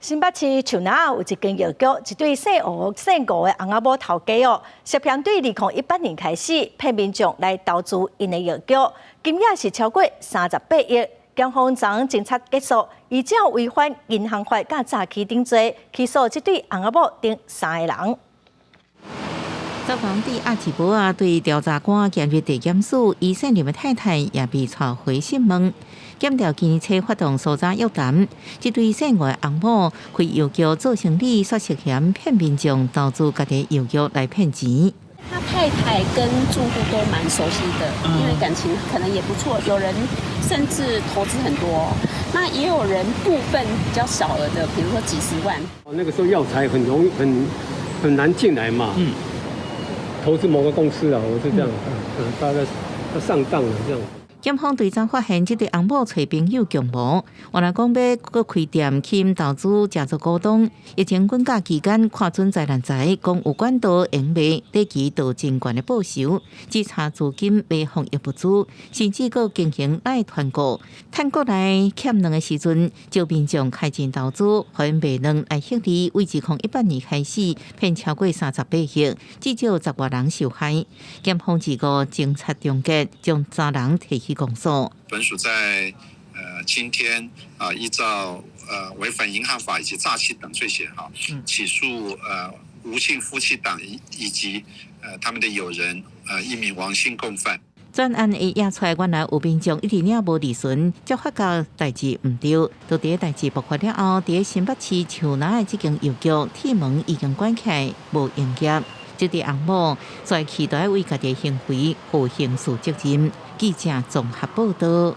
新北市樹林有一間藥局，一對姓吳姓吳的翁仔某頭家哦，涉嫌對2018年開始騙民眾來投資𪜶的藥局，金額是超過38億。檢方昨偵查結束，依照違反銀行法佮詐欺等罪，起訴這對翁仔某等三个人。遭人佇押一帽仔，對調查官兼入地檢署，伊姓林的太太也被帶回訊問。檢調今日發動搜查約談，這對姓吳的翁某開藥局做生理，煞涉嫌騙民眾投資家己藥局來騙錢。他太太跟住戶都蠻熟悉的，因為感情可能也不錯。有人甚至投資很多，那也有人部分比較小額的，比如說幾十萬。那個時候藥材很容易很難進來嘛。投資某個公司啊，我是這樣，大概上當了這樣。檢方追查發現，這對翁某揣朋友共謀，原來講欲閣開店吸引投資，成做股東。疫情滾價期間，看準災難財，講有管道用賣，短期得真懸的報酬，只差資金買防疫物資，甚至閣經營來團購。趁國內欠糧的時陣，招民眾開錢投資，予𪜶賣卵來獲利。為2018年開始，騙超過38億，至少十外人受害。檢方二五偵查終結，將三人提起公訴。本署在今天啊，依照違反銀行法以及詐欺等罪嫌哈，起訴吳姓夫妻檔以及他們的友人一名王姓共犯。專案會驗出來，原來有民眾一直領無利潤，才發覺代誌毋對。到佇代誌爆發了後，佇新北市樹林的這間藥局鐵門已經關起來，無營業。這對翁某在期待為家己行為負刑事責任。記者綜合報道。